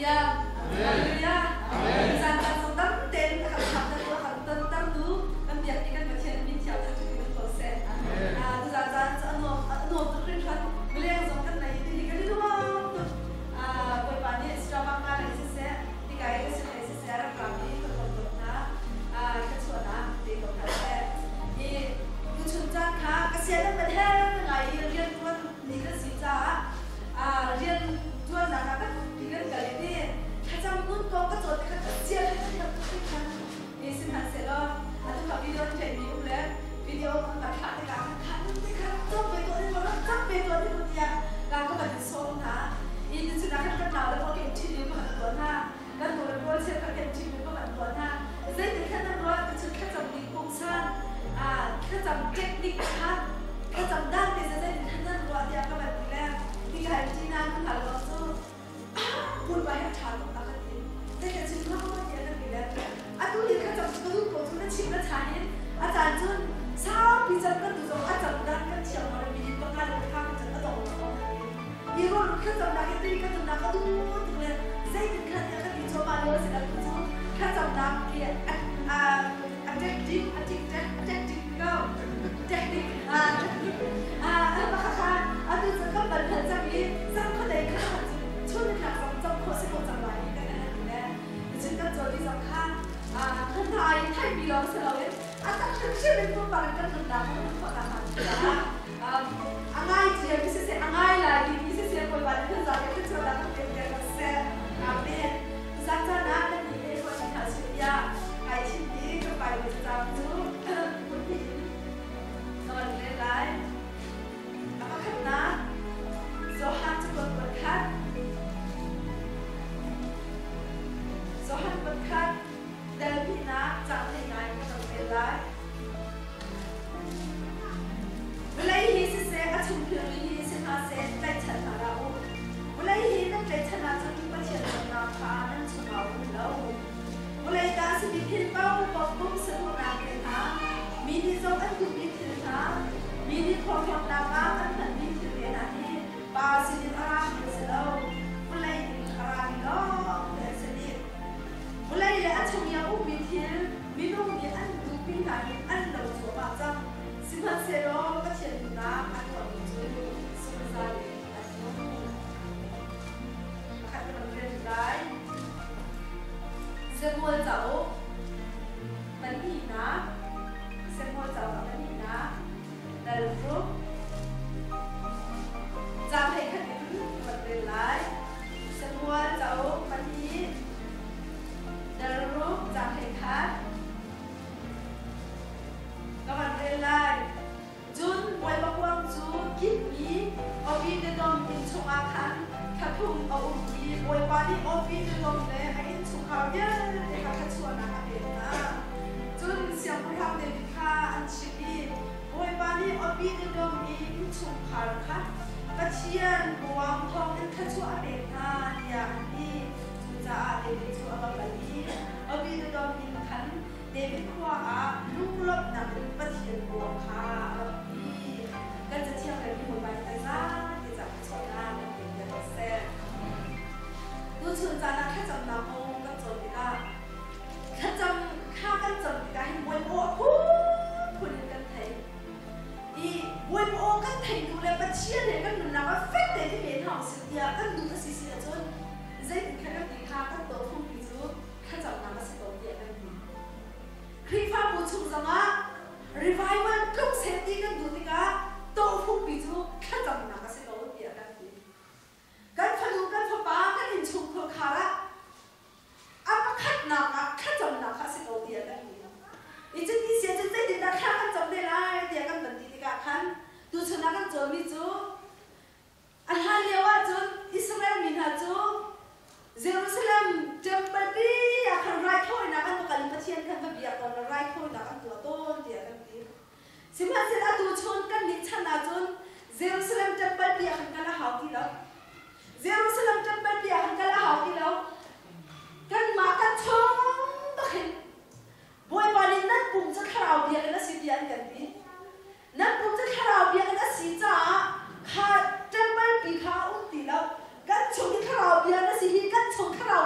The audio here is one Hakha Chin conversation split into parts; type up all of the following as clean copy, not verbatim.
Hallelujah. Hallelujah. Zan kan zong dam tein a kan thlaktertu a kan tontertu kan biak i kan Pathian min thiang thangṭhat in kan ko seh. Tuzan caan cu a nuam a nuam tuk hringhran. Mileng zong kan nei i hi kan i nuam tuk. Bawipa nih Starbucks nga lei siseh, hika i ka sin lei siseh rak ra mi kan kom dawt hna. Ka chuahnak te ko hna seh. I tuchun caan kha ka sian an van her ngai i rianṭuan mi kan si caah rian ṭuannak ah kan ti kan kal i ti thlacam nun kong ka cawn tikhan ka sian an van her tuk hringhran. Ni sihmanhsehlaw atu kha video an tlaihmi um le video an van thlah tikah khan kha nun te kha rak cawk ve tuah ding rak cak ve tuah ding tiah ka ka van in sawm hna. I tuchun ah khan kan nau le pawl kan ṭhit in ka van tuah hna. Kan nu le pawl cheukhat kan ṭhit in ka van tuah hna. Zeitin khan nan ruah tuchun thlacam ning pungsan thlacam technique kha thlacam dan te zeitin khan nan ruah tiah ka van ti le hika hin ṭihnak kan hal lo cu Bawipa hi a ṭha tuk a kan ti. Zeitin chim hlah maw tiah kan ti le atu hi kha cam cu ka duh ko cu na chim na chan in a caan cun saupi cam kan duh zong a cam dan kan thiam lo le minute panga le pahra kan cam a dong lo kan ti. Hi rawl kha camnak hi tei ka camnak ka duh tuk le zeitin khan tiah kan ti cuahmah lio a si lo cu thlacamnak hi a tactic a tic tactic ko technique Khakha atu cu kan bal phal cang i zang khuadei kha chun nitlak zong cam khawh si ko cang lai i kan han ti le cun kan cawl mi zong kha kan hna i theihmi lawng si loin a tak hrimhrim in pumpak in kan nunnak kan hman khawh nakhnga caah a ngai cia mi siseh a ngai lai timi siseh Bawipa nih kan zapi kan chuahnak kan pek piak kan seh. Amen. Tuzan caan ah kan nih he ruah hna sih tiah kai thim i kan Bible cacang cu phun hnih in ka van rel lai. A pakhatnak, Johan cakuat kuat khat. Johan kuat khat, dal hnihnak, caang hleinga in ka van rel lai. Vawlei hi siseh, a chung thilri hi si hna seh, tlaihchan hna hlah u. Vawlei hi nan tlaihchan ahcun Pathian dawtnak kha nan chungah a um lo. Vawlei ta a simi thil paohpaoh pumsa duhnak te hna, mi nih zoh an duhmi thil hna, mi nih thawhlawmnak ah an hmanmi thil te hna hi Pa sinin a rami a si lo, vawlei in a rami lawng te an si dih. Vawlei le a chung i a ummi thil minung nih an duhmi hna hi an lo cuahmah cang. Sihmanhsehlaw Pathian duhnak a tuahmi cu zungzal in an nung. Pakhat ka van rel lai. Samuel cauk pahnihnak, Samuel cauk a pahnihnak, dal ruk, caang 11 in ka van rel lai. Samuel cauk pahnih, dal ruk, caang 11. Ka van rel lai. Cun Bawipa kuang cu kipmi Obed-edom inn chungah khan thla thum a um i Bawipa nih Obed-edom le a innchungkhar vialte kha thluachuahnak a pek hna. Cun Siangpahrang David kha an chimh i Bawipa nih Obed-edom i innchungkhar kha Pathian kuang thawngin thluachuah a pek hna tiah an ti. Cucaah David cu a va kal i Obed-edom inn khan David khua ah lunglawmhnak in Pathian kuang kha a rak pi. Kan cathiang relmi Bawipa nih kan zapi ca thluachuahnak kan pek piak ko seh. Tuchun caan ah thlacamnak kong kan cawn tikah thlacam kha kan cam tikah hin Bawipa aw a phunphun in kan thei. I Bawipa aw kan theih duh le Pathian he kan nunnak ah fek tein i pe hna usih tiah kan duh a si si ahcun zeitin kha kan ti kha kan tawhfungpi cu thlacamnak a si ko tiah kan ti. Khrihfabu chung zongah revival tluk seh ti kan duh tikah tawhfungpi cu thlacamnak a si ko tiah kan ti. Kan fanu kan fapa kan innchungkhur khar ah a pakhatnak ah thlacamnak kha a si ko tiah kan ti. I cuti si ahcun zeitindah thla kan cam te lai tiah kan van ti tikah khan tuchun ah kan cawnmi cu A hlan lio ahcun Israel mi hna cu Jerusalem temple pi ah khan raithawinak an va kal i Pathian khan va biak tawn le raithawinak an tuah tawn tiah kan ti. Sihmanhsehlaw atu chun kannih chan ahcun Jerusalem temple pi ah khan kal a hau ti lo. Jerusalem temple pi ah khan kal a hau ti lo. Kanmah kan chung bak hin Bawipa nih nan pum cu thlarau biakinn a si tiah an kan ti. Nan pum cu thlarau biakinn a si caah kha temple pi kha a um ti lo. Kan chung i thlarau bia na si hi kan chung thlarau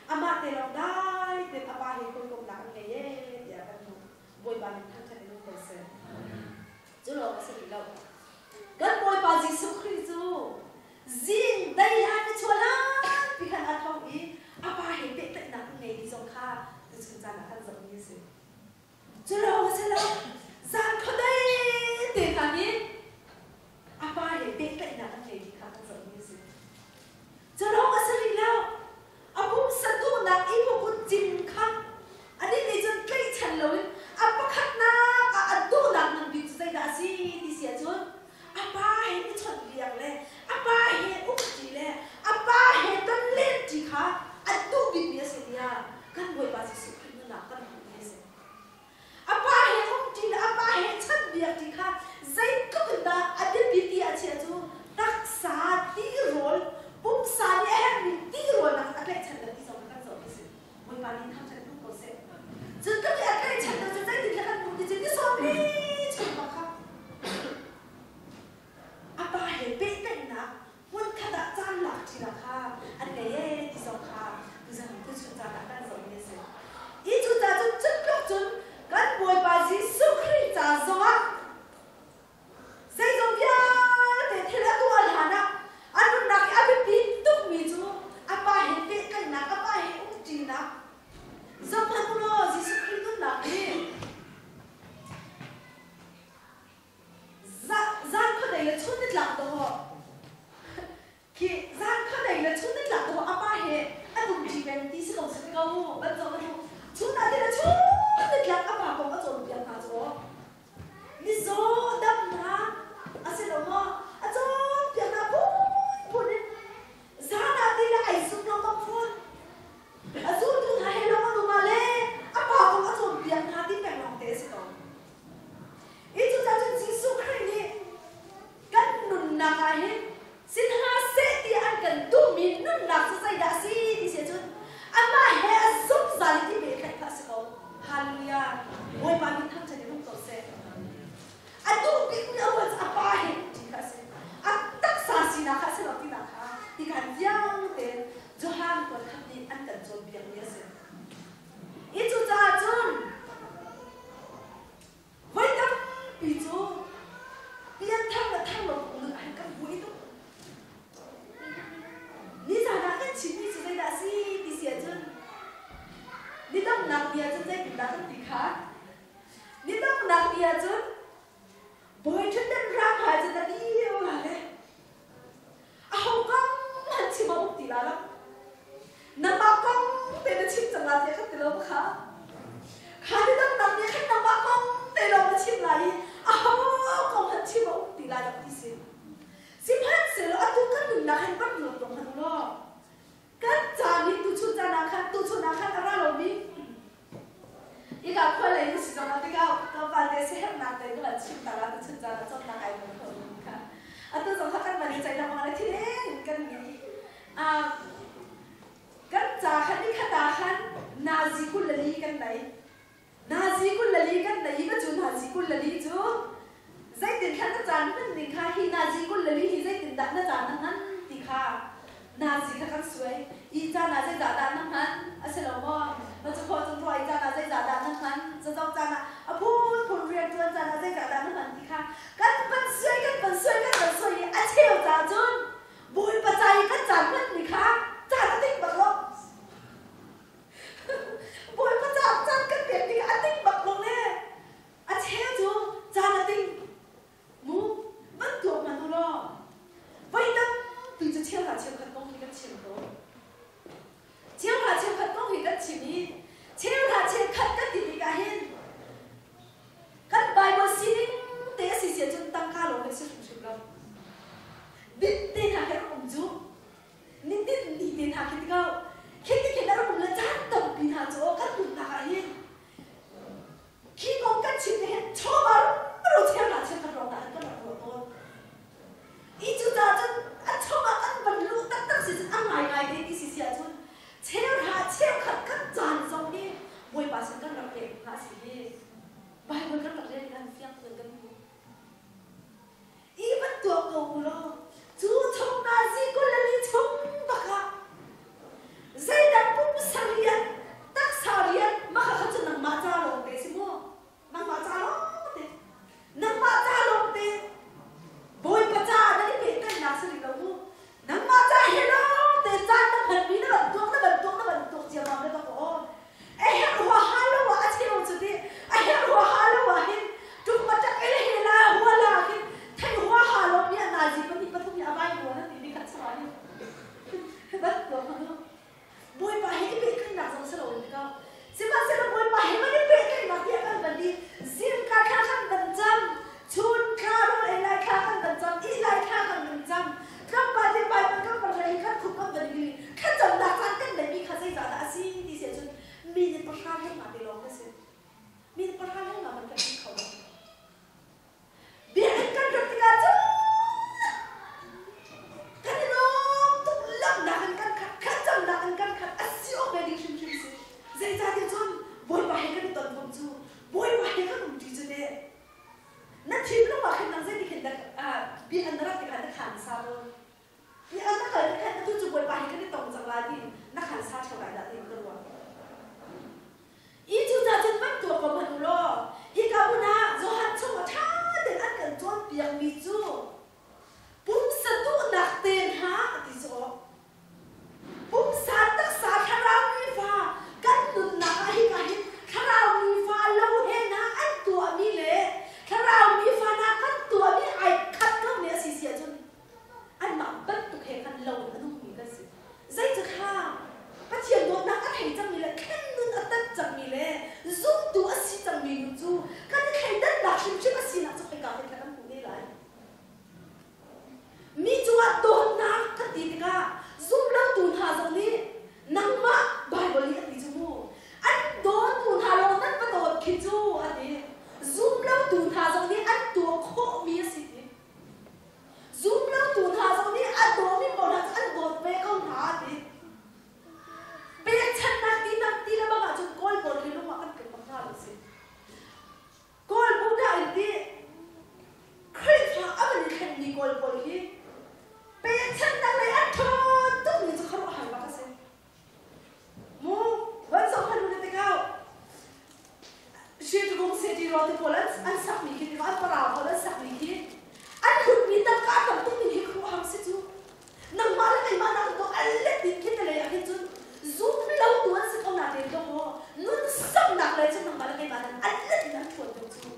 Amah te lawng dai tein a pa he hawikomhnak an ngei ee tiah kan hmuh. Bawipa min thangṭhat in um ko seh. Cu lawng a si rih lo. Kan Bawipa Jesuh Khrih cu zing dei hlan ni chuah hlan pi khan a tho i a pa he pehtlaihnak an ngei ti zong kha tuchun caan ah kan zohmi a si. Cu lawng a si lo. Zan khuadei te hna nih a pa he pehtlaihnak an ngei ti kha kan zohmi a si. Cu lawng a si rih lo. A pumsa duhnak i pukut cin kha anih nih cun tlaihchan loin a pakhatnak ah a duhnak ngan bik cu zeidah a si ti si ahcun a pa he i chawnhbiak le a pa he umṭi le a pa he tonlenṭi kha a duh bikmi a si tiah kan Bawipa Jesuh Khrih nunnak kan hmuhmi a si. A pa he umṭi le a pa he chawnhbiakṭi kha zeitluk in dah a biapi ti a chiah cu taksa tirawl pumsa nih a herhmi tirawl nak a tlaihchan lo ti zong kha kan zoh ti si. Bawipa nih thangṭhat duh ko seh. Cun ka nih a tlaihchan lo cu zeitin dah kan hmuh ti cu ni sawmli chung bak kha a pa he pehtlaihnak hmunkhat ah caan lak ṭi kha an ngei ee ti zong kha tuzan tuchun caan ah kan zohmi a si. I cucaah cun cutluk cun kan Bawipa Jesuh Khrih ca zongah zeizong vialte thil a tuah hlan ah a nunnak i a biapi tukmi cu a pa he pehtlaihnak, a pa he umṭinak. Zohhmanh u law Jesuh Khrih nunnak hi Zan khuadei le chun nitlak dawh khi zan khuadei le chun nitlak dawh a pa he an umṭi peng ti si ko si ko ban cawm a duh chun ah tin chun nitlak a pa kong a cawnpiak hna cu mizaw damnak a si lo maw a cawnpiak hna phunphun in zan ah ti le ai zuk lo bak fawn a zultu hna he lawng an um ah le a pa kong a cawnpiak hna ti peng lawng te a si ko Hi cucaah cun Jesuh Khrih nih kan nunnak ah hin si hna seh ti an kan duhmi nunnak cu zeidah a si ti si ahcun amah he a zungzal i ti pehtlaih kha a si ko. Hallelujah. Bawipa min thangṭhat in um ko seh. A duh bikmi a ruat a pa he ti kha a si. A taksa sinak kha a si lo tinak kha tikhan fiang tein Johan kuat khat nih an kan cawnpiakmi a si. Hi cucaah cun voi tampi cu pianthar le thar lo nun ah hin kan buai tuk. Nizan ah kan chimmi cu zeidah a si ti si ahcun ni donghnak ni ahcun zeitindah kan ti kha? Ni donghnak ni ahcun bawi ṭhutdan rang ha cun a dir la le Aho kong hmanh chim a um ti la lo. Nangmah kong te na chim cang la tiah kan ti lo ma kha? Kha ni dangdang nih khan nangmah kong te lawng na chim lai i aho kong hmanh chim a um ti lai lo ti si. Sihmanhsehlaw atu kan nunnak hin van ruat ko hmanh u law kan caan hi tuchun caan ah khan tuchun ah khan a ra lomi Ika khua lei na si zong ah tikah tlawmpal te siaherhnak te ka van chim ta la tuchun caan ah cawnnak ai mung kho kha. Atu zong kha kan van i ceih lengmang le thileng kan ngei. Kan ca khan ni khat ah khan nazi 24 kan nei. Nazi 24 kan nei i cu nazi 24 cu zeitin khan na caan hman ning kha hi nazi 24 hi zeitin dah na caan na hman ti kha Nazi kha kan suai. I caan ah zeizah dah na hman? A si lo maw? Na cakhawh cung ruah i caan ah zeizah dah na hman? Cacauk caan ah a phunphun rianṭuan caan ah zeizah dah na hman ti kha kan van suai, kan van suai, kan van suai i a cheu caah cun Bawipa ca i kan caan hmanmi kha caan a ding bak lo. Bawipa caah caan kan pek tikah a ding bak lo le a cheu cu caan a ding. Mu, van tuak hmanh u law, voi tampi cu cheuhra cheukhat kong hi kan chim ko. Cheuhra cheukhat kong hi kan chim i cheuhra cheukhat kan ti tikah hin kan Bible sining te a si sia cun tangka lawng hi a si hrimhrim lo. Din te hna khi rak um cu. Nitin ni te hna khi ti ko. Khi ti khin a rak um le caan tampi hna cu aw kan nunnak ah hin Khi kong kan chim te hin chawva ro cheu hna cheu khat ruang dah kan rak ruah tawn. I cucaah cun a chungah kan van luh taktak si cun a ngaingai te ti si si ahcun cheuhra cheukhat kan caan zong hi Bawipa sin kan rak pek hnga si hi Bible kan rak rel i kan fiang tuan kan hmu. I van tuak ko u law cu chung nazi 24 chung bak ah zeidang pumsa si ti si ahcun minute pahra hlei nga te lawng ka si. Minute pahra hlei nga man kan ti kho lo. Biakinn kan rat tikah cun kan i lawm tuk lamnak in kan khat, thlacamnak in kan khat, a si awk ve ding hrimhrim si. Zeicahtiah cun Bawipa he kan i ton khom cu, Bawipa he kan umṭi cu teh. Na thinlung ah khin nang zeiti khin dah biakinn na rat tikah na khaan sa tawn. Biakinn na kal tikah atu cu Bawipa he kan i tong cang lai tiin na khaan sa ṭheo lai dah tiin ka ruah. I cucaah cun van tuah ko hmanh u law, hika hmun ah Johan chungah ṭha tein an kan cawnpiakmi cu pumsa duhnak te hna a ti cu aw. Pumsa taksa thlarau nifa kan nunnak ah hika hin thlarau nifa lo he hna an tuahmi le thlarau nifa hna kan tuahmi ai khat ko ne a si si ahcun anmah bantuk he khan lo in a nungmi kan si. Zeicahkha Pathian dawtnak a thei cangmi le thlen nun a tat cangmi le zumtu a si cangmi nun cu kan i thleidannak hrimhrim a sinak cu khoika hin kan hmuh ne lai. Mi cungah dawtnak kan ti tikah zumlotu hna zong nih nangmah Baibal nih a ti cu mu an dawtu hna lawng nan va dawt khi cu a ti. Zumlotu hna zong nih an tuah khawhmi a si ti. Zumlotu hna zong nih a dawmi pawl hna cu an dawt ve ko hna a ti. Pekchanhnak tinak ti le bang ahcun Kawl pawl hi lung ah kan tluk bak hna lo si. Kawl Buddha in ti Khrihfa a van i thlenmi Kawl pawl hi pekchanhnak lei an ṭhawn tukmi cu khuaruahhar bak a si. Mu van zoh hmanh u na tikau. Shitgung City Road te pawl an sakmi khi an para pawl an sakmi khi an hlutmi tangka tam tuk ning hi khuaruahhar si cu. Nangmah le keimah nak to a let din khi te lei ah hin cun zum lo tu an si ko na te dong maw nun saknak lei cun nangmah le keimah nan a let in an ṭhuan deuh cu.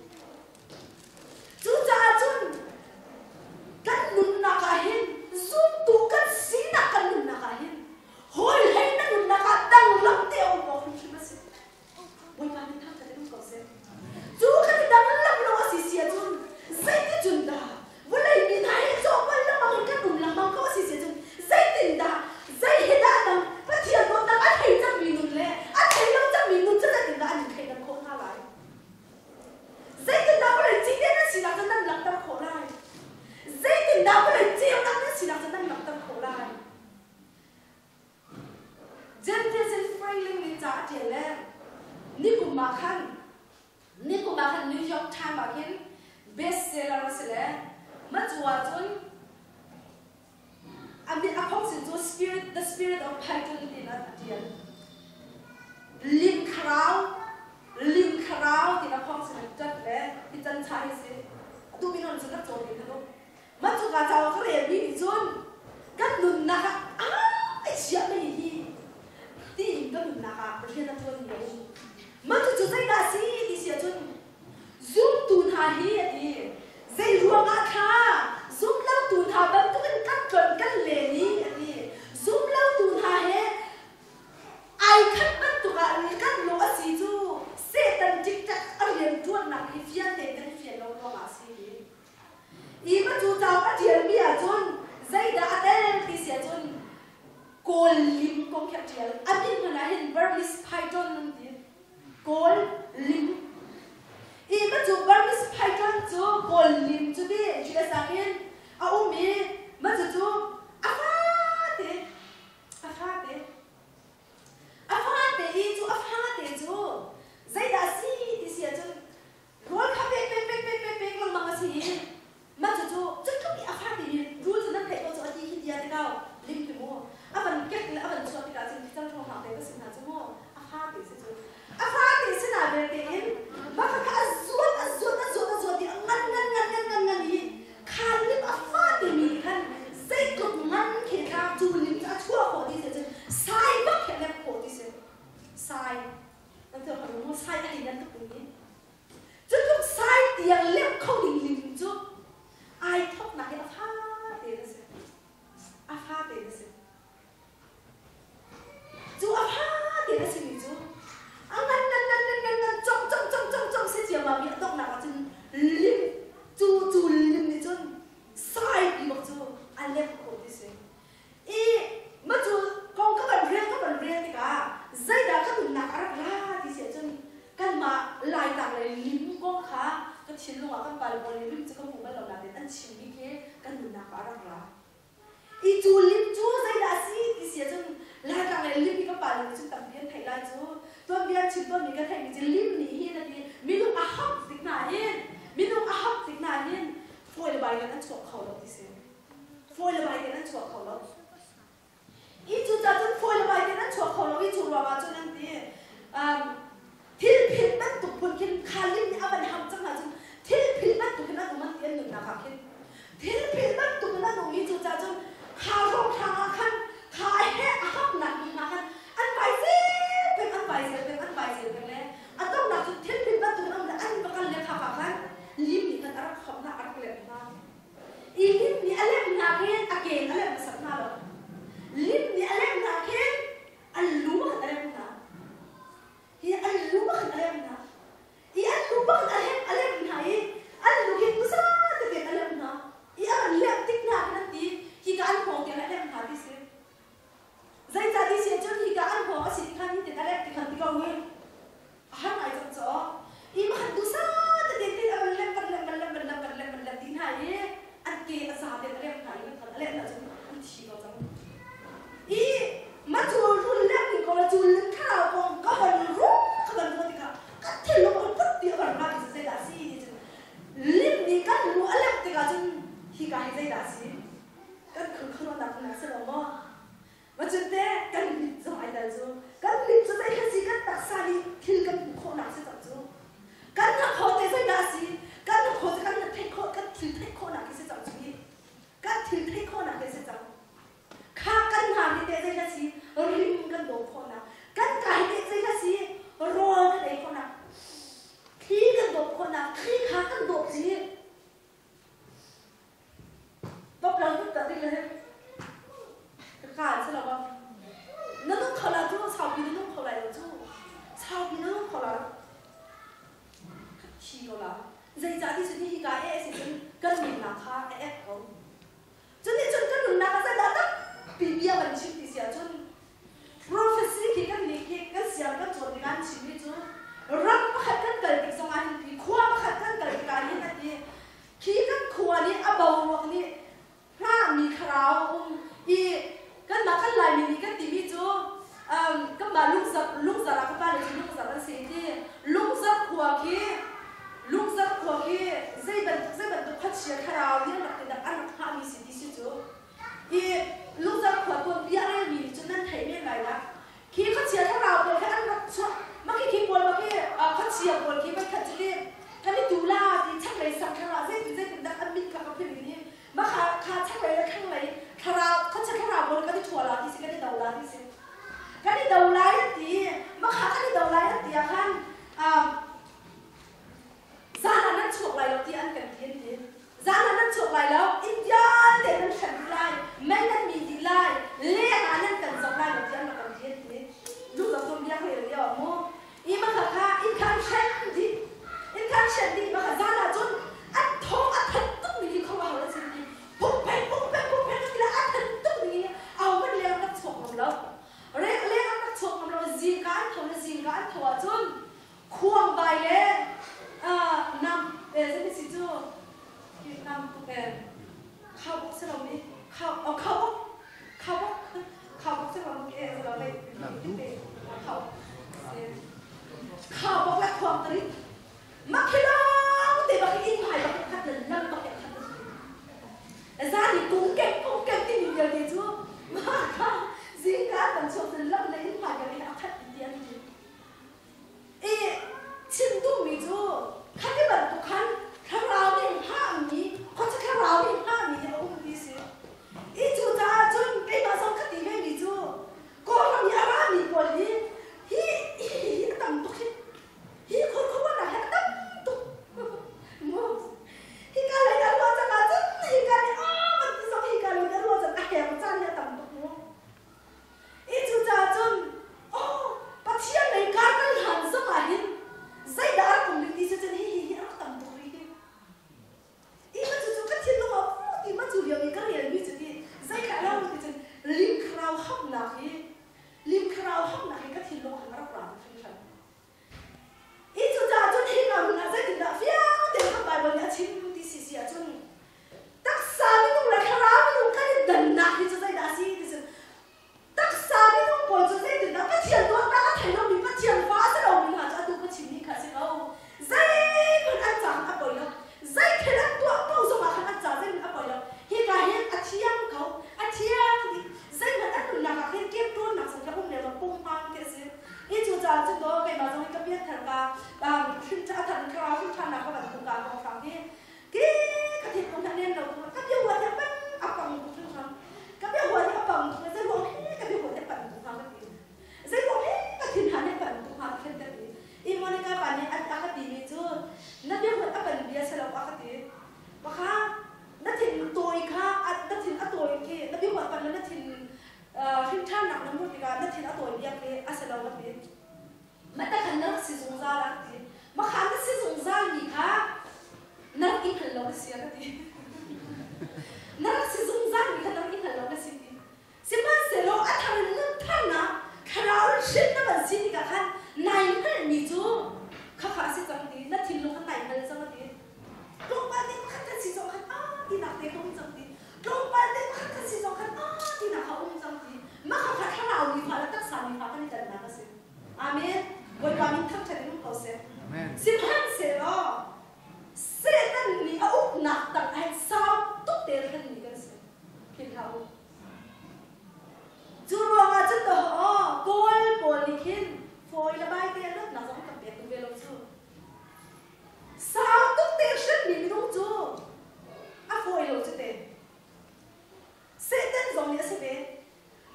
Cucaah cun kan nunnak ah hin zumtu kan sinak kan nunnak ah hin hawi hlei na nunnak ah danglam te a um awk hrimhrim a si. Bawipa min thangṭhat in um ko seh. Cu kan i danglam lo a si si ahcun zeiticun dah vawlei mi hna hi cawhpal lengmang in kan um lengmang ko a si si ahcun zeitindah zei hi dah nang Pathian dawtnak a thei cangmi nun le a thei lo cangmi nun cu zeitindah an in theidan khawh hna lai? Zeitindah vawlei cite nan sinak cu nan langhter khawh lai? Zeitindah vawlei ceunak nan sinak cu nan langhter khawh lai? Gentiles in Franklin nih ca a ṭial le nikum ah khan nikum ah khan New York Times ah khin bestseller a si le macu ah cun a min a phongsin cu Spirit the Spirit of Python tiin a ṭial. Lim thlarau lim thlarau tiin a phongsin a ṭat le hi can cha hi si. Atu min on cun rak cawn ding kha Mah cuka cauk ka relmi nih cun kan nunnak ah ai chiahmi hi tiin ka nunnak ah rian a ṭuanmi a um. Mah cucu zeidah a si ti si ahcun zumtu hna hi a ti. Zei ruangah thla zumlotu hna bantukin kan tlon kan len i a ti. Zumlotu hna he ai khat bantuk ah kan lawh a si cu Satan ṭikṭak a rian ṭuannak hi fian tein kan i fian lo ruangah a si ti. Hi va cu cauk a ṭialmi ahcun zeidah a tel ti si ahcun Kawl lim kong khi a ṭial. A min hmanh ah hin Burmese Python an ti. Kawl lim. Hi va cu Burmese Python cu Kawl lim cu ti US ah khin a um i mah cucu a fate a fate a fate i cu a fate cu zeidah a si ti si ahcun Rawl kha pek pek pek pek pek pek lengmang a si i mah cucu cutluk i a fak timi rul cu nan theih ko cu a ti hi tia tikau lim khi mu a van kek le a van chuah tikah cun cang hrawng hang te ka si hna cu mu a fa te si cu a fa te si na belte in mah kha a zuat a zuat a zuat a zuat i a ngan ngan ngan ngan ngan ngan i kha lim a fa timi khan zeitluk ngan khi kha cu lim cu a chuah khawh ti si cun sai bak khi a lek khawh ti si sai Nan tuah ko maw sai a nan tuk ding hi. Cutluk sai tiang leuh kho ding lim cu ai thoknak hi a fa tein a si. A fa tein a si. Cu a fa tein a simi cu a ngan ngan ngan ngan ngan ngan cong cong cong cong cong si ciammam i a donghnak ah cun lim cu cu lim nih cun sai pi bak cu a lem khawh ti si. I macu kong ka van rel ka van rel tikah zei thinlung ah kan pale pawl nih lim cu ka hmu bal lo nain an chimmi khi kan nunnak ah a rak ra. I cu lim cu zeidah a si ti si ahcun Laitlang le lim hi kan pale nih cun tampi an theih lai cu. Tuanbia an chim tawnmi ka theihmi cu lim nih hin a ti minung a hamh tik hna hin minung a hamh tik hna hin fawi le bai in an chuak kho lo ti si. Fawi le bai in an chuak kho lo. I cucaah cun fawi le bai tein an chuak kho lo i cu ruangah cun an ti. Thil philh bantuk phun khin kha lim nih a van ham cang ahcun thil philh bantuk hin an um an ti an nunnak ah khin. Thil philh bantuk in an um i cucaah cun kha hrawnghrang ah khan kha a heh a hamnak hmun ah khan an vai zel peng an vai zel peng an vai zel peng le a donghnak cun thil philh bantuk in an um le an va kal le kha ka khan lim nih khan a rak hom hna a rak lem hna. I lim nih a lem hna khin a ke a lem hmasat hna lo. Lim nih a lem hna khin an lu khan a lem hna. Hi an lu khan a lem hna. I an lu khan a lem a lem hna i an lu khi kusa tete a lem hna. I a van lem tik hna khin an ti hi ka an hngawng tiang a lem hna ti si. Zeicah ti si ahcun hi ka an hngawng a si ti khan hi tin a lem ti khan ti ko hi. A har ngai cang caw. I makhat dusa tete tin a van lem van lem van lem van lem van lem van lem ti hna i an ke a za ten a lem hna i an a lem hna cun an thi ko cang. I ma cu rul lem ning ko la cu lung thlarau kong ka van ru ka van ruat tikah ka thinlung a put ti a van ra mi cu zeidah a si ti cun lim nih kan lu a lem tikah cun hika hi zeidah a si kan khurkhuruahnak hna a si lo maw? Macun teh kan mit zong ai tel cu. Kan mit cu zei kha si kan taksa nih thil kan hmuh khawhnak si cang cu. Kan hnakhaw te zeidah a si? Kan hnakhaw cu kan theih khawh kan thil theih khawhnak khi si cang cu hi. Kan thil theih khawhnak khi si cang. Kha kan hna hi teh zei kha si? Rim kan dawp khawhnak. Kan ka hi teh zei kha si? Rawl kan ei khawhnak. Thli kan dawp khawhnak. Thli kha kan dawp ci. Toplang tut tak ding le he ka si lo ba na nung kho la cu saupi na nung kho lai lo cu saupi na nung kho la thi ko la zeicah ti cu hi ka e si cun kan nunnak kha a ek ko cun nih cun kan nunnak ah zeidah tampi bia kan chim ti si ahcun prophecy khi kan nih khi kan siang kan cawn tikah an chimmi cu ram pakhat kan kal tik zongah hin khi khua pakhat kan kal tikah hin a ti Khi kan khua nih a boruak nih hngahmi thlarau a um i kanmah kan Laimi nih kan timi cu kanmah lungzar lungzar ah ka pale cu lungzar an si ti lungzar khua khi lungzar khua khi zei bantuk zei bantuk khuachia thlarau nih an rak ti dak an rak hngahmi si ti si cu i lungzar khua tuanbia a relmi nih cun nan thei men lai dah khi khuachia thlarau pawl khi an rak chuah mah khi khi pawl mah khi khuachia pawl khi voikhat cu ti kan i tu la ti chaklei sang thlarau zeitin zeitin dah an min kha ka philh ni mah kha kha chaklei le thlanglei thlarau khuachia thlarau pawl kan i thua la ti si kan i do la ti si kan i do lai an ti mah kha kan i do lai an ti ah khan Zan ah nan chuak lai lo ti an kan ti an ti. Zan ah nan chuak lai lo, inn vialte nan hrem dih lai, mei nan mi dih lai, leng ah nan kan zoh lai lo ti an rak kan ti an ti. Lu lo tum biak rel lio mu. I makha kha inn kha an hrem dih. Inn kha an hrem dih makha zan ah cun an thawng a than tuk mi hi khuaruahhar an si ti. Pumpheng pumpheng pumpheng an ti le a than tuk mi hi ahohmanh leng an rak chuak ngam lo. Leng an rak chuak ngam lo. Zingka an tho le zingka an tho ahcun Khuangbai le nam zei si cu nam tuk khaubawk si lo mi khau khaubawk khaubawk khaubawk si lo mi e lo mei khau khaubawk le khuang tari mak hi long te bak in hai bak khat le lam bak khat zani kung keng kung keng ti mi vialte cu ma kha zingka kan chuak lam le in hai kan in a khat ti an ti I chim duhmi cu khati bantuk khan thlarau nih hngahmi khuacha thlarau nih hngahmi hi a um ti si. I cucaah cun keimah zong Cucaah cun daw keimah zong hi ka pianthar ka hrin a thar thlarau hrin ṭhannak ka van hmu ka kong hrang hi ki ka thinlung hi a nem lo tuk ka bia huat hi a pan a pang tuk hringhran ka bia huat hi a pang tuk zei ruang hi ka bia huat hi a pan tuk hnga ka ti zei ruang hi ka thin han hi a pan tuk hnga ka khen ka ti i Monica pa nih a ka timi cu na bia huat a pan bia si lo a ka ti pakha na thin tawi kha na thin a tawi khi na bia huat pan le na thin hrinṭhannak na hmuh tikah na thin a tawi biak i a si lo a ti. Mah ta khan na rak si zungzal a ti. Makha na si zungzal mi kha na rak i hngal lo na si a ka ti. Na rak si zungzal mi kha na rak i hngal lo na si ti. Sihmanhsehlaw a thar in nun tharnak thlarau in hrin na van si tikah khan nai hngalhmi cu khakha a si cang ti. Na thinlung kha nai hngal cang a ti. Tlawmpal te pakhat khat si zong khan a tinak te ka um cang ti. Tlawmpal te pakhat khat si zong khan a tinak kha um cang ti. Mah kha thlarau mi fa le taksa mi fa kan i dannak a si. Amen. Bawipa min thangṭhat in um ko seh. Amen. Sihmanhsehlaw Satan nih a uknak tang ah hin sau tuk te hranmi kan si. Philh hlah u. Cu ruangah cun dawh Kawl pawl nih khin fawi le bai te luatnak zong kan pek duh ve lo cu. Sau tuk te hranmi minung cu a fawi lo cu te. Satan zong nih a si ve.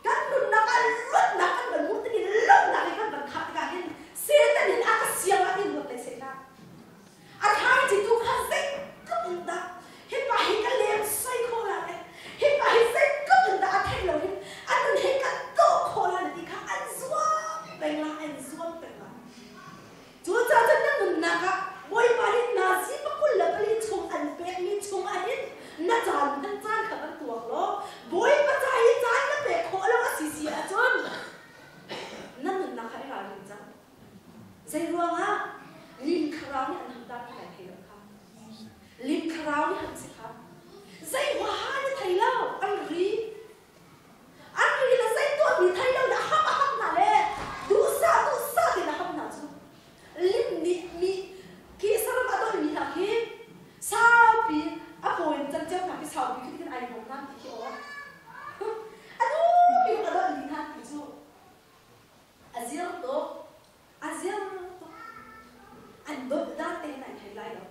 Kan nunnak ah luatnak kan van hmuh tik i lawmhnak he kan van khah tikah hin Satan hin a ka siang ah hin luat lei seh hlah. A thlaici tu kha zeitluk in dah hi pa hi ka leng soi khawh la le hi pa hi zeitluk in dah a theih lo hin a nun hi ka dawh khawh la ti kha an zuam peng la an zuam peng la. Cucaah cun na nunnak ah Bawipa nih nazi pakul le pali chung an pekmi chung ah hin na caan hman caan kha kan tuak law Bawipa ca hi caan na pek khawh lo a si si ahcun na nunnak kha i ralring cang. Zei ruangah lim thlarau nih an ham dan kha kai thei lo kha. Lim thlarau nih ham si kha. Zei huaha na thei lo an ri An ri le zei tuahmi thei lo in a ham a ham hna le duhsah duhsah tein a ham hna cu lim nih mi khi saram a dolmi hna khi saupi a paw in canceo hna khi saupi khi khin ai hmawm hna ti khi aw a duhmi a dolmi hna ti cu a zir tuk a zir tuk an dolh dan te hin ai thei lai lo.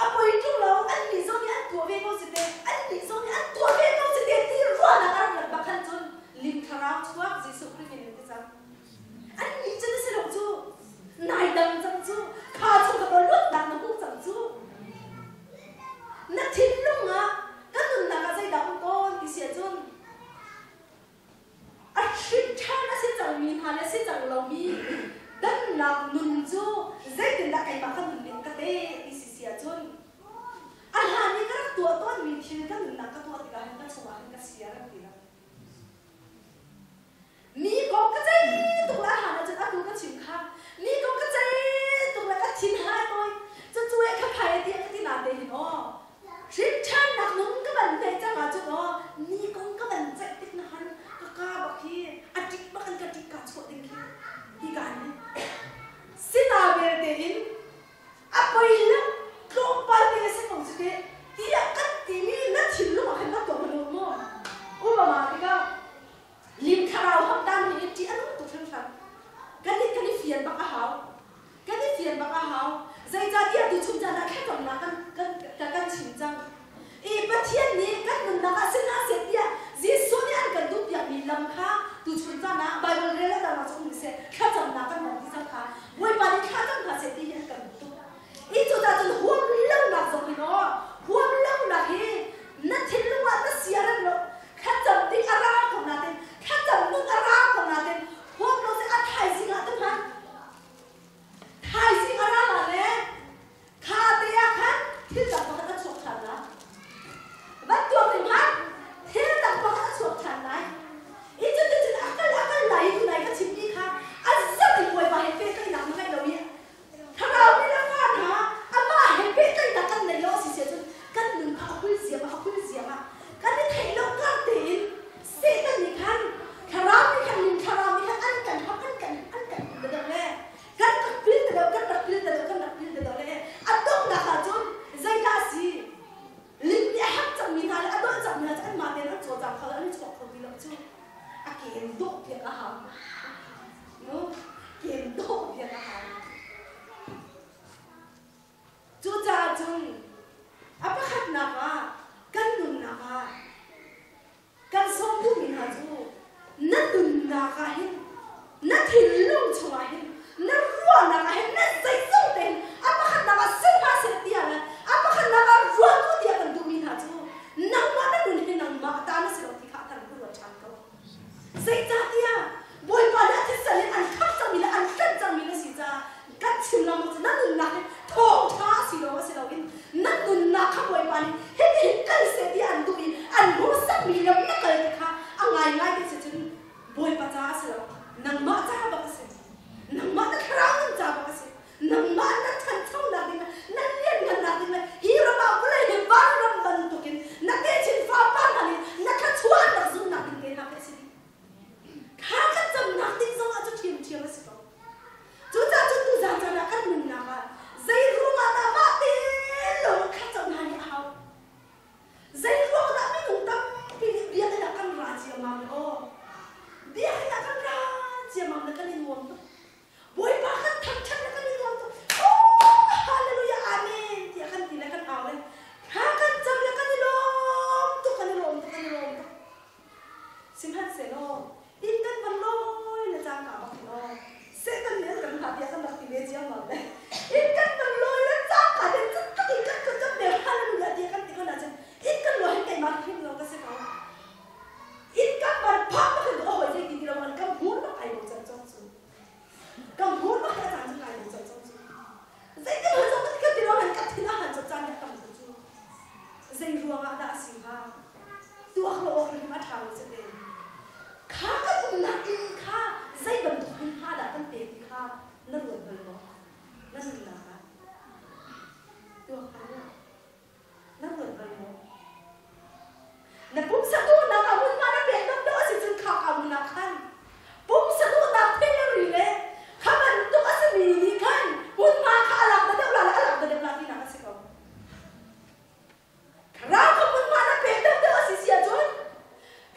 A poi ṭung lo, annih zong nih an tuah ve ko si teh, annih zong nih an tuah ve ko si teh ti ruahnak a rak rat bak khan cun lim thlarau chuak Jesuh Khrih min in ti cang. Annih cu na si lo cu, nai dang cang cu, kha chung ka luatnak na hmuh cang cu. Na thinlung ah ka nunnak ah zeidah um tawn ti si ahcun A hrin ṭhan a si cangmi hna le si cang lomi dannak nun cu zeitindah keimah ka nun ning ka te ti si si ahcun a hlan i ka rak tuah tawnmi thil ka nunnak ka tuah tikah hin ka chungah hin ka sia rak ti lo. Mi kong ka ceih tuk le a hlan ahcun atu ka chim kha mi kong ka ceih tuk le ka thin hai tawi cucu e kha phai e tiah ka ti na te hin aw Hrinṭhannak nung ka van hmeh cang ahcun aw ni kong ka van ceih tik na han ka ka bak hi a ṭik bak in ka ṭik kaa chuah ding khi hi kaan hi sina belte in a poi lo tlawmpal te a si ko cu teh tiah kan timi na thinlung ah khan na tuah hnu maw umama tikah lim thlarau hamdan hi ṭih a nung tuk hringhran kan i kan i fian bak a hau Kan i fian bak a hau. Zeicahtiah tuchun caan ah thlacamnak kan, kan, kan chim cang. I Pathian nih kan nunnak ah si hna seh tiah Jesuh nih an kan duhpiakmi lam kha tuchun caan ah Baibal rel a dang ah cu um seh thlacamnak kan hman ti cang kha Bawipa nih thla cam hna seh ti hi an kan duh tuk. I cucaah cun huam lonak zong in aw huam lonak hi na thinlung ah na sia rem lo thlacam ding a ra ko nain thlacam nun a ra ko nain huam lo seh a thaizing ah tu hmanh Thaizing a ra la le kha te ah khan thil dang pakhat a chuak ṭhan lai. Van tuak ding hmanh thil dang pakhat a chuak ṭhan lai. I cu ken dawh piak a hau. No, ken dawh piak a hau. Cucaah cun a pakhatnak ah kan nunnak ah kan sawm duhmi hna cu na nunnak ah hin na thinlung chungah hin na ruahnak ah hin na zeizong te hin a pakhatnak ah si hlah seh tiah le a pakhatnak ah ruat u tiah kan duhmi hna cu nangmah na nun hi nangmah ta na si lo ti kha a kan ruat ṭhan ko. Zeicahtiah Bawipa nih a thisen in an khamh cangmi le an tlanh cangmi na si caah kan chim lengmang cu na nunnak hi thawngṭha a si lawng si loin na nunnak kha Bawipa nih hitihin kal seh ti an duh i an hmuhsakmi lam na kal ti kha a ngaingai ti si cun Bawipa caah a si lo, nangmah ca bak a si. Nangmah na thlarau nun ca bak a si. Nangmah na ṭhanchonak ding le na lianngannak ding le hi ram ah vawlei hi vanram bantukin na techin fapa hna nih na thluachuahnak zumnak ding te hna khi a si dih. Kha kan camnak ding zongah cu ṭhiamṭhiam a si ko. Cucaah cun tuzaan caan ah kan nunnak ah zei ruangah dah mah te lawng kha cam hna nih a hau? Zei ruang dah minung tampi nih biakinn ah kan ra ciammam le aw? Biakinn ah kan ra ciammam le kan i nuam tuk. Bawipa kan thangṭhat le kan i nuam tuk. Oh, hallelujah, amen tiah kan ti le kan au le thla kan cam le kan i lawm tuk, kan i lawm tuk, kan i lawm tuk. Sihmanhsehlaw inn kan van lawi le cangka bak hin aw Satan nih an kan hngah tiah kan rak ti ve ciammam le inn kan van lawi le cangka te cun tak in kan kan cam ve hallelujah tiah kan ti ko nain inn kan lawi hin keimah hrim lo ka si ko. Inn kan van phak bak hin aw hoi zei ti ti lo an kan hmur bak ai bochan cang cu. Kan hmur bak hi a caan cu kai bochan cang cu. Zeitin han cang kan ti lo han ka thin a han cang caan tam cu. Zei ruangah dah a si hnga? Tuak lo awk hrim a ṭha lo si te. Kha kan umnak inn kha zei bantuk hmun hma dah kan pek ti kha na ruat bal maw? Na nunnak ah tuak bal Na ruat bal maw? Na pumsa duhnak ah hmunhma na pek deuh deuh a si cun kha ka hmun ah khan pumsa duhnak thilri le kha bantuk a simi nih khan hmunhma kha a lak da deuh la le a lak da deuh la tinak a si ko. Thlarau kha hmunhma na pek deuh deuh a si si ahcun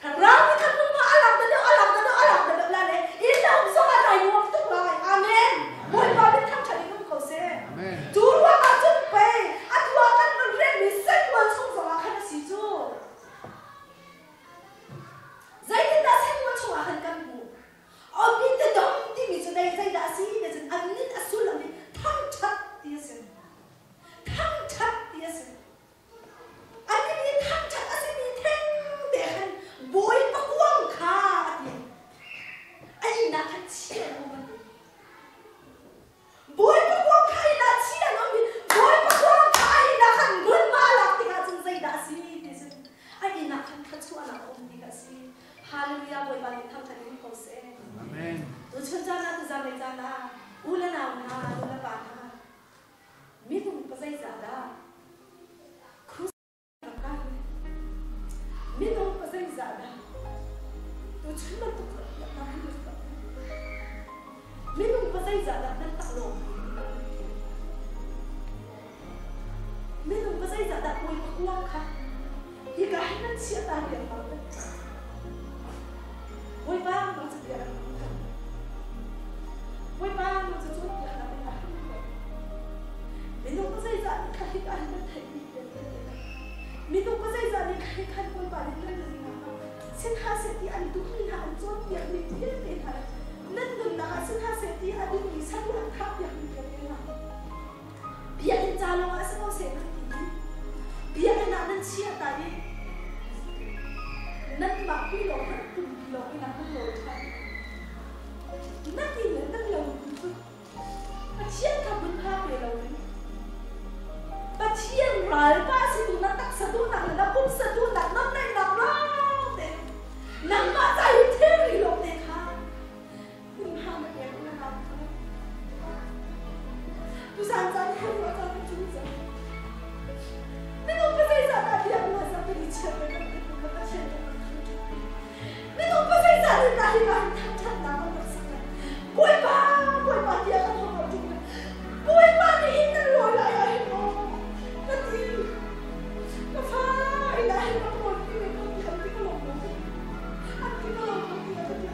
Thlarau nih khan hmunhma a lak da deuh a lak da deuh a lak da deuh la le inn na um zong ah nai nuam tuk lai. Amen. Bawipa min thangṭhat in um ko seh. Amen. Cu ruangah cun pei atu ah kan van rianmi Samuel chung zongah khan a si cu. Zeitindah Samuel chungah khan kan hmuh? Obitadom timi cu dei zeidah a si ti cun an min a sullam hi thangṭhat ti a si. Thangṭhat ti a si. An min hi thangṭhat a simi thengte khan Bawipa kuang kha a ti. A inn ah khan chia an um an ti. Bawipa kuang kha inn ah chia an um i Bawipa kuang kha a inn ah khan hmunhma a lak tikah cun zeidah a si ti cun a inn ah khan thluachuahnak a um ti kha a si. Hallelujah Bawipa nih thangṭhat in ko seh. Amen. Tuchun caan ah tuzan lei caan ah u le nau hna, nu le pa hna, minung pa zeizah dah Minung pa zeizah dah tuchun bantuk minung pa zeizah dah nan tak lawm minung pa zeizah dah bawipa kuang kha hika hin nan chiah ta riangmang Bawipa nang cu bia Bawipa nang cu cawnpiak nak in a him ko. Minung pa zeizah nih kha hika hin nan theih bik Minung pa zeizah nih kha hika hin Bawipa nih nan nunnak ah sin hna seh ti an duhmi hna an cawnpiakmi vialte hna le nan nunnak ah sin hna seh ti a duhmi saduh an thahpiakmi vialte hna biakinn ca lawng ah si ko seh nan ti i biakinn ah nan chiah ta i nanmah pi lawng nan pumpi lawng in ah nan lawi ṭhan. Nan inn le nan lo cu Pathian kha hmunhma pe loin Pathian ralpa si tu na taksa duhnak le na pumsa duhnak namneihnak lawng te nangmah ca i thilri lawng te kha hmunhma na pek na nau kha. Tuzaan caan hi ruah caan cu cang. Minung pa zeizah dah biak na zam kan i chiat le kan kan ka Pathian kan kan thangṭhat. Minung pa zeizah nih dah hi van thangṭhatnak kan rak sak lai. Bawipa, Bawipa tiah kan hong rak ṭung. Bawipa nih hin nan lawi lai ah hin maw ka ti. Ka fa ila hin ka kawl ti ve ko ti an ti ka lawm lo. An ti ka lawm lo ti ka ti.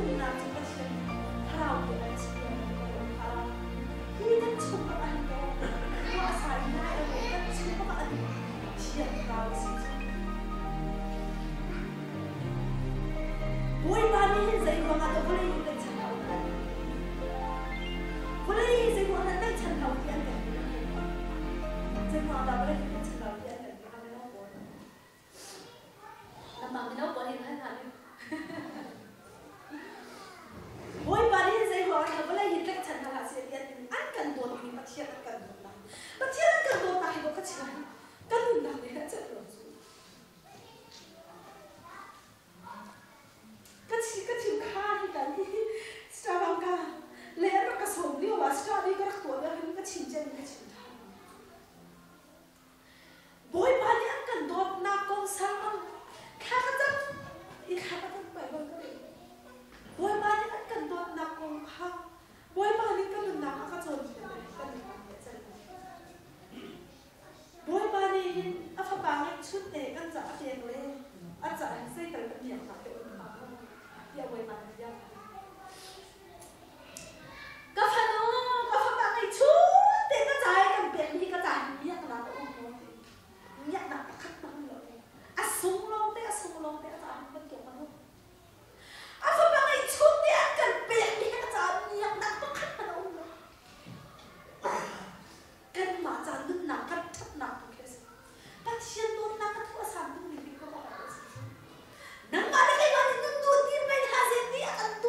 nunnak cu Pathian thlarau te an si tiah kan ruah kha. Hi kan chung ah an ko. Ruah sai nai a ruah kan chung ah an Pathian thlarau a si cu. Bawipa nih hin zei ruangah dah vawlei hi kan chan lo kan Vawlei hi zei ruangah dah chan lo ti an kan ti. Zei ruangah dah vawlei hi kan chan lo ti an kan ti kha mino pawl. Lamang mino pawl hin han han. Bawipa nih zei ruangah dah vawlei hi tlaihchan hna hlah seh ti an kan dawtmi Pathian an kan dawtnak. Pathian an kan dawtnak hi ka chim kan nunnak nih a celh lo cu. Ka chi ka chim kha hi kan hi Starbucks ka le an rak ka sawm lio ah Starbucks ka rak tuah lio hin ka chim cem ka chim than. Bawipa nih an kan dawtnak kong sang thla ka cam i thla ka cam pai bang ka rel. Bawipa nih an kan dawtnak kong kha Bawipa nih ka nunnak a ka cawnpiak le ka nunnak nih a celh. Bawipa nih hin a fapa ngeihchun te kan ca a pek le a ca hin zeital kan miaknak te um hnga maw tiah Bawipa nih bia Ka fanu, ka fapa ngeihchun te ka ca i kan pekmi hi ka ca hin miaknak a um maw ti. Miaknak pakhat hmang lo. A sung lawng te, a sung lawng te a ca hin bantuk a um. A fapa ngeihchun te an kan pekmi hi ka ca miaknak pakhat hmanh a um lo. Kanmah ca nunnak kan ṭhatnak tu khi a si. Pathian dawtnak a thuah san dingmi hi khuaruahhar a si. Nangmah le keimah nih nun duh ti mei hna seh ti a kan duh.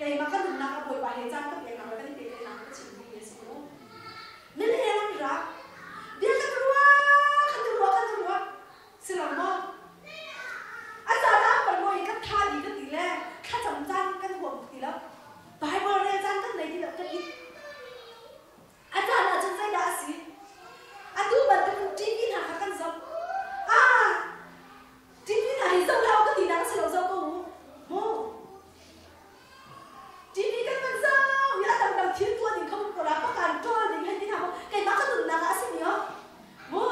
Keimah ka nunnak a Bawipa he caan ka peknak le kan i pehtlaihnak ka chim duhmi a si mu. Mileng an rak. Bia kan ruah, kan i ruah, kan i ruah. Si lo maw? A caan ah pei maw i kan tha dih kan ti le thlacam caan kan huam ti lo. Bible rel caan kan nei ti lo kan it. A caan ah cun zeidah a si? Atu bantuk in TV hna kha kan zoh. Ah, TV hna hi zoh hlah u ka tinak a si lo, zoh ko u. Mu. TV kan van zoh i a dangdang thil tuah ding kha um ko la, pakan ṭawl ding hei ti hna mu. Keimah ka nunnak ah a simi oh. Mu.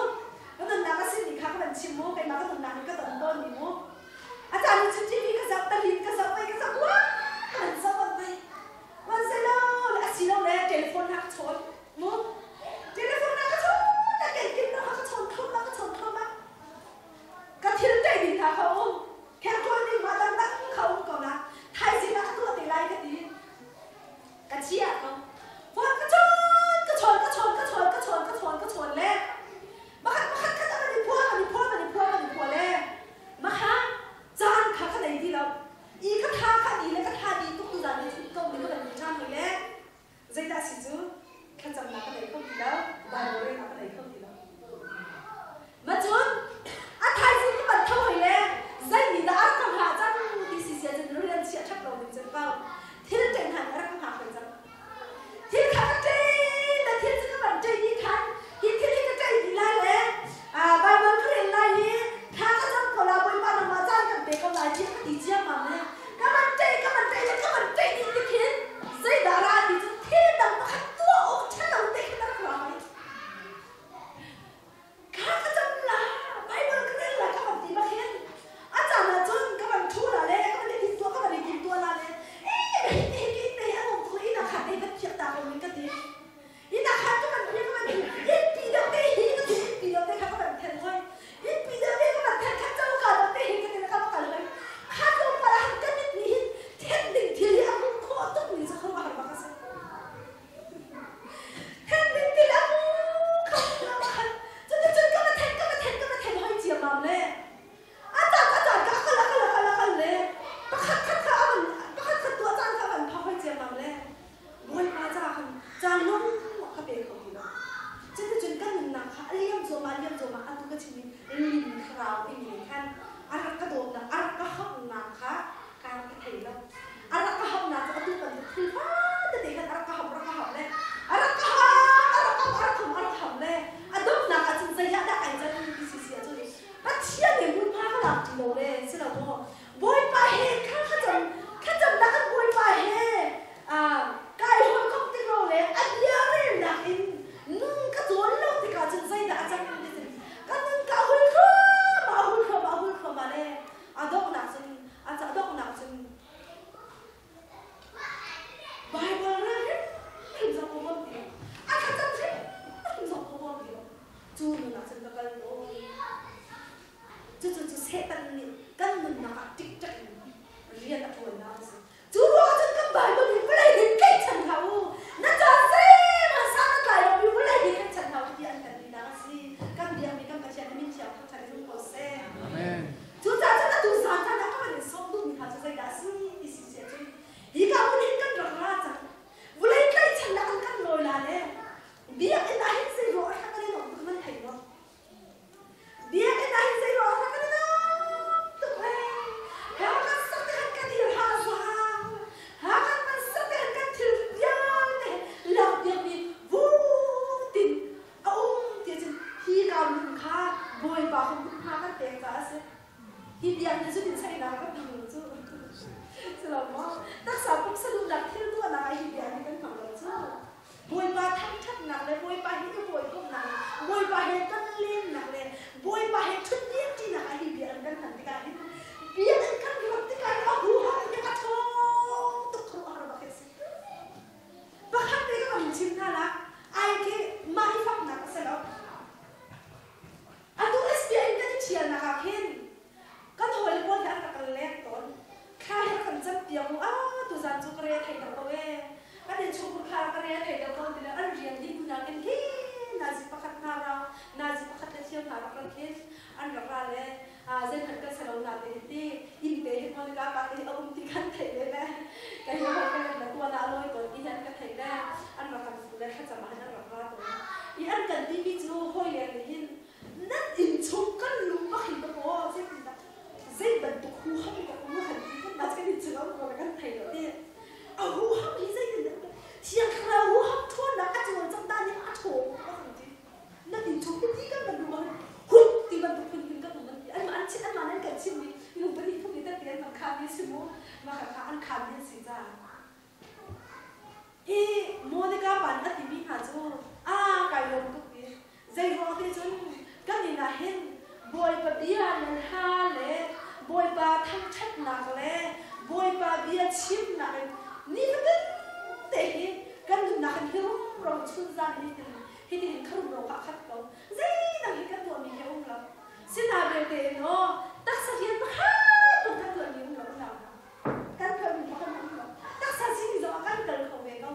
Ka nunnak a simi kha ka van chim mu. Keimah ka nunnak in ka ton tawnmi mu. A caan in cun TV ka zoh, talin ka zoh, mei ka zoh, wah, ka van zoh van mei. Van selaw le a si lo le telephone na ka chawn mu. Telephone na ka chawn na kenkim na ka chawn thluam na ka chawn thluam ah ka thil tei ding hna kha um. Khertual ding mah dangdang kha um ko na. Thaizing ah ka tuah te lai ka ti. Ka chia ko. Phone ka chawn ka chawn ka chawn ka chawn ka chawn ka chawn ka chawn le pakhat pakhat khat an i phua an i phua an i phua an i phua le maha caan kha ka nei ti lo. I ka tha kha ni le ka tha di tuk tuzan ni thut ko ni ka van ni ṭhan hoi le zeidah si cu thlacamnak ka nei kho ti lo Bible relnak ka nei kho ti lo ma cun a thaizing ka van tho hoi le zei ni dah a rak ka hngah cang ti si sia cun rian chiah ṭhap lo ding cun ko thil ṭeng hna nih a rak ka hngak hoi cang Thil kha ka ṭei na thil cu ka van ṭei dih khan hi thil hi ka ṭei dih lai le Baibal ka rel lai i thla ka cam ko lai Bawipa nangmah caan kan pe ko lai tiah ka ti ciammam le ka van ṭei ka van ṭei le ka van ṭei dih ti khin zeidah ra ti cu thil dang pakhat tuah awk ṭhalo te khin a rak ra hoi. Kha ka cam la Baibal ka rel la ka van ti bak hin a caan ah cun ka van ṭhu la le ka van i timtuah ka van i timtuah la le ee hi hi hi te hi a um tuk i na khat ei van phiak ta ko ning ka ti i na khat ka van phiak ka van ti inn pi deuh te hi ka ti inn pi deuh te kha ka van then hoi inn pi deuh te ka van then kha coka deuh te hi ka ti le ka va kal hoi kha tlawmpal ah hin ka mit nih hin then ding thil hi a hmuh khawh tuk mi cu khuaruahhar bak a si. A rak ka hamnak cu atu bantuk thil tete khan a rak ka ham rak ka ham le a rak ka ham a rak ham a rak ham a rak ham le a donghnak ah cun zei ah dah kai can ti si si ahcun Pathian he hmunhma ka lak ti lo le si lo maw Bawipa he kha thlacam thlacamnak kan Bawipa he kai hawikom tik lo le a bia relnak in nun ka cawn lo tikah cun zeidah a cang ti cun ka nun ka hul thluahmah a hul thluahmah a hul thluahmah le a donghnak cun a donghnak cun Baibal rel hrimhrim zong ka huam ti lo. A thlacam hrimhrim zong ka huam ti lo. Cu nun ah cun ka kal tawn. Cucu cu Satan nih kan nunnak ah ṭikṭek in rian a ṭuannak a si. Cu ruangah cun kan Baibal hi vawlei hi tlaihchan hlah u. Na ca zeihmanh san a tlai lomi vawlei hi tlaihchan hlah u tiah an kan tinak a si. Kan biakmi kan Pathian a min thiang thangṭhat in um ko seh. Amen. Cucaah cun atu zan caan ah ka van in sawm duhmi hna cu zeidah a si ti si si ahcun hika hmun hin kan rak ra cang. Vawlei tlaihchannak in kan lawi la le biakinn ah hin zei ruang ah kan i lawm tuk nan thei maw? Biakinn ah hin zei ruang ah kan i lawm tuk le ha kan sak te khan kan ir ha zang ha kan van sak te khan kan thil vialte lak biakmi vu tin a um ti cun hi ka nun kha Bawipa kha hmunhma kan pek caah a si. Hi biakinn cu din sainak kan hmang lo cu. Si lo maw? Taksa pumsa duhnak thil tuahnak ah hi biakinn kan hmang lo cu. Bawipa thangṭhatnak le Bawipa he i hawikomhnak le Bawipa he kan lennak le Bawipa he ṭhutdiamṭinak ah hi biakinn kan hman tikah hin biakinn kan rat tikah hin a huham hi a ṭhawng tuk khuaruahhar bak hi a si. Pakhat te ka van chim hna la, ai khi mah hi faknak a si lo. Atu SBI in kan i ṭhialnak ah khin kan hawile pawl he an rak kan leng tawn. Thla hi rak kan cam piak u, ah tuzan cu ka re a thei deuh ko ee. Kan innchungkhur kha ka re a thei deuh ko ti le an rian dih hnunak in hi nazi pakhat hna ra, nazi pakhat le thiam hna rak rak khin an rak ra le zeihmanh kan si lo na te hi ti inn te hi Monica pa te hi a um ti kan theih ve le. Ka hi si mu mah kha an khaan mi an si caah. Hi Monica pa nih a timi hna cu a kai lawm tuk i zeiruang ti cun kan inn ah hin Bawipa bia nan ha le Bawipa thangṭhatnak le Bawipa bia chimnak in nifatin te hi kan nunnak in hi rumro chunzan hi tin hitin kha rumro kha a khat ko. Zeidang hi kan tuahmi hi a um lo. Sina belte in aw taksa rian pakhat hmanh kan tuahmi um lo unau hna. Kan kalmi pakhat hmanh um lo. Taksa sining zong ah kan kal kho ve ko.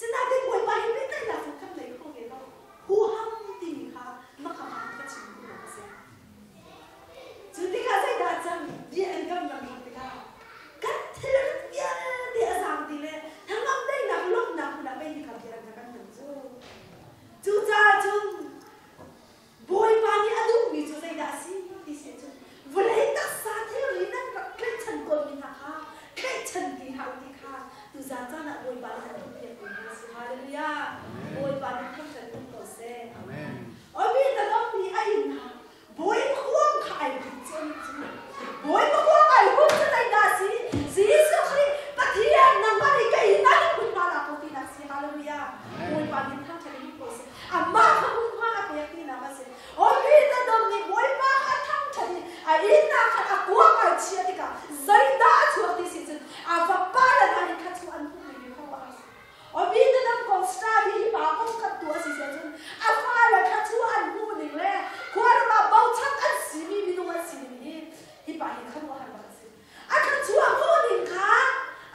Sinain Bawipa he pehtlaihnak zong kan ngei kho ve ko. Huham timi kha makha ka chim duhnak a si. Cu tikah zeidah a cang? Bia in kan ram ram tikah kan thilrit vialte a zaang ti le hnangam daihnak lawmhnak hmun ah mei kha bia kan hman cu. Cucaah cun Bawipa nih a duhmi cu zeidah a si ti si ahcun vawlei taksa thilri nan rak tlaihchan tawnmi hna kha tlaihchan ti hlah u ti kha tuzaan caan ah Bawipa nih an duhpiakmi hna a si. Hallelujah! Bawipa nih thangṭhat um ko seh. Awi na dommi a inn ah Bawipa kuang kha ai hut cu an cu. Bawipa kuang ai hut cu zeidah a si? Jesuh Khrih Pathian nangmah nih ka inn ah hin hmunhma la ko tinak si. Hallelujah! Bawipa nih thangṭhat in um ko seh. Amah kha hmunhma a pek tinak a si. Awi na dom nih Bawipa kha a thangṭhat i a inn ah khan a kuang ai chiah tikah zeidah a chuak ti si cun a fapa le hna nih kha chu an hmuhmi mi khuaruah a si. Awi na dam kong study hi pa kong kan tuah a si cun a fale kha chu an hmuh ning le khuaram ah bochan an simi minung an si ning hi hi pa hi khuaruahhar bak a si. A thluachuah hmuh ning kha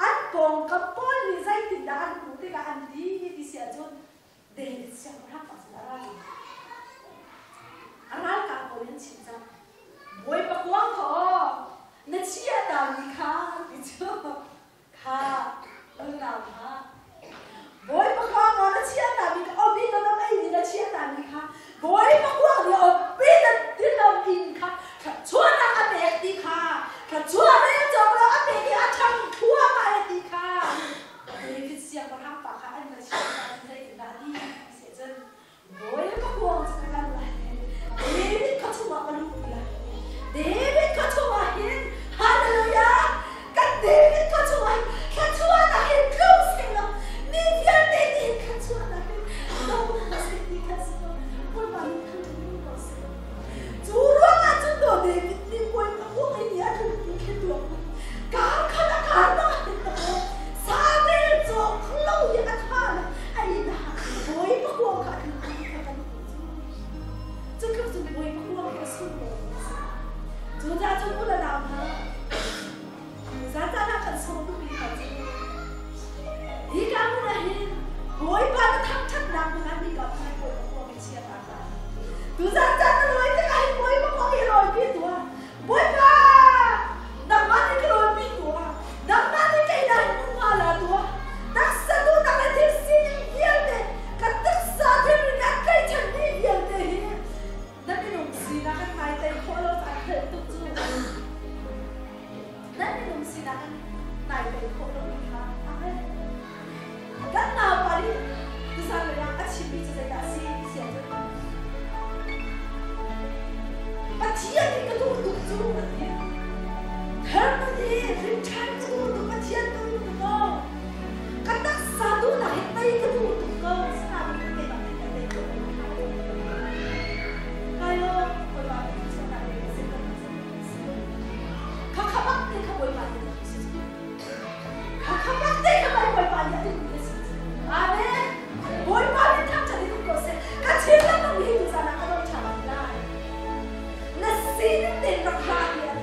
an pawngkam pawl nih zeitindah an hmuh tikah an ti ti si ahcun David siangpahrang pa sin a ra a ralkap pawl an chim cang. Bawipa kuang kha aw na chia ta mi kha ti cu kha unau hna Bawipa kuang aw na chia ta mi kha obi na nam ei ni na chia ta mi kha Bawipa kuang nih obi na tilam in kha thluachuahnak a pek ti kha thluachuah rel cawk lo a pek i a ṭhang thluahmah e ti kha David siangpahrang pa kha an va chimh hna cu zeitindah a ti ti cun Bawipa kuang cu ka kal lai David khua chungah ka luhpi lai David khua chungah hin Hallelujah kan David khua chungah hin thluachuahnak hin tlung sehlaw mi vialte nih hin thluachuahnak hin dong hna seh ti kha si ko Bawipa nih thangṭhat in ko seh cu ruangah cun daw David nih Bawipa kuang i ni a tlunpi khi tuak Kar khat a kar bang a hin tak Samuel cawk lo i a tha le a inn ah Bawipa kuang kha a tlun ti kha kan hmuh cu. Cu tluk cun Bawipa kuang hi a sunglawi a si. Cu caah cun u le nau hna, zan caan ah kan sawm duhmi hna cu hi ka hmun ah hin Bawipa na thangṭhatnak hmun ah nika hmun ah Bawipa kuang i chia ta hlah. Tuzan caan na lawi tikah hin Bawipa kuang hi rawipi tuah. Bawipa, nangmah nih ka rawnpi tuah. Nangmah nih kei na hin hmunhma la tuah. Taksa duhnak le thil sining vialte, ka taksa thilri nih a tlaihchanmi vialte hi na minung sinak an ngai tei khawh lo caah hngalh tuk cu. Na minung sinak an nai tei khawh lomi kha a hngalh. Kan naupa nih tuzan lei ah a chimmi cu zeidah a si ti si ahcun Pathian nih ka duh tuk cu a ti. Herman hi rinṭhan ka duh tuk, Pathian ka duh tuk ko. Ka taksa duhnak hi tei ka duh tuk ko. Sinain keimah nih ka tei ko. Kai lawm, Bawipa nih chuahnak le ka sin Kha kha bak te kha Bawipa nih a si. Kha bak te kha Bawipa nih a duhmi a si. Amen. Bawipa nih thangṭhat in um ko seh. Ka thinlung hi tuzan ah ka dong ṭhan lai. Na sining tein rak ra ti a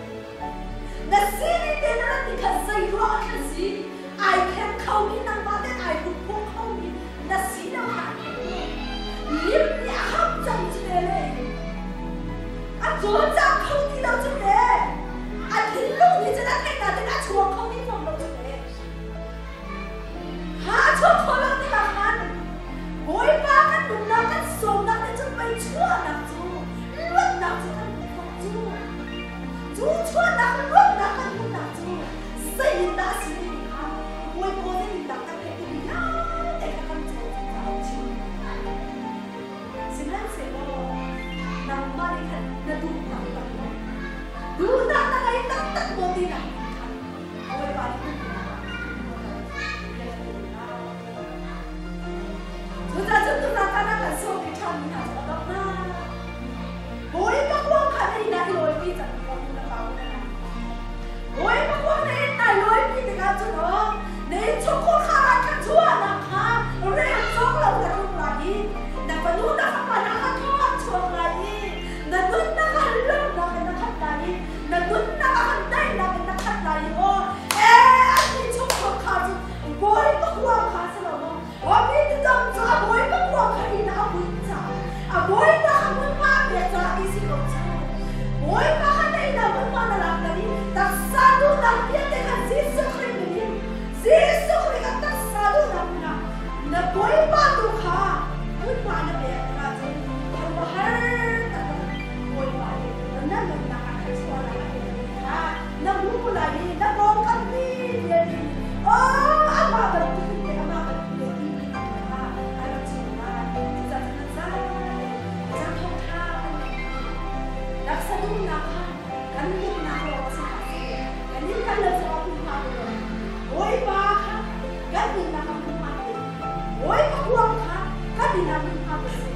Taksa duhnak kha kan pumnak lawng a si hlah seh. Kan inn kan lo zongah hmunhma pe lo. Bawipa kha kan nunnak ah hmunhma pe. Bawipa kuang kha kan inn ah hmunhma pe seh.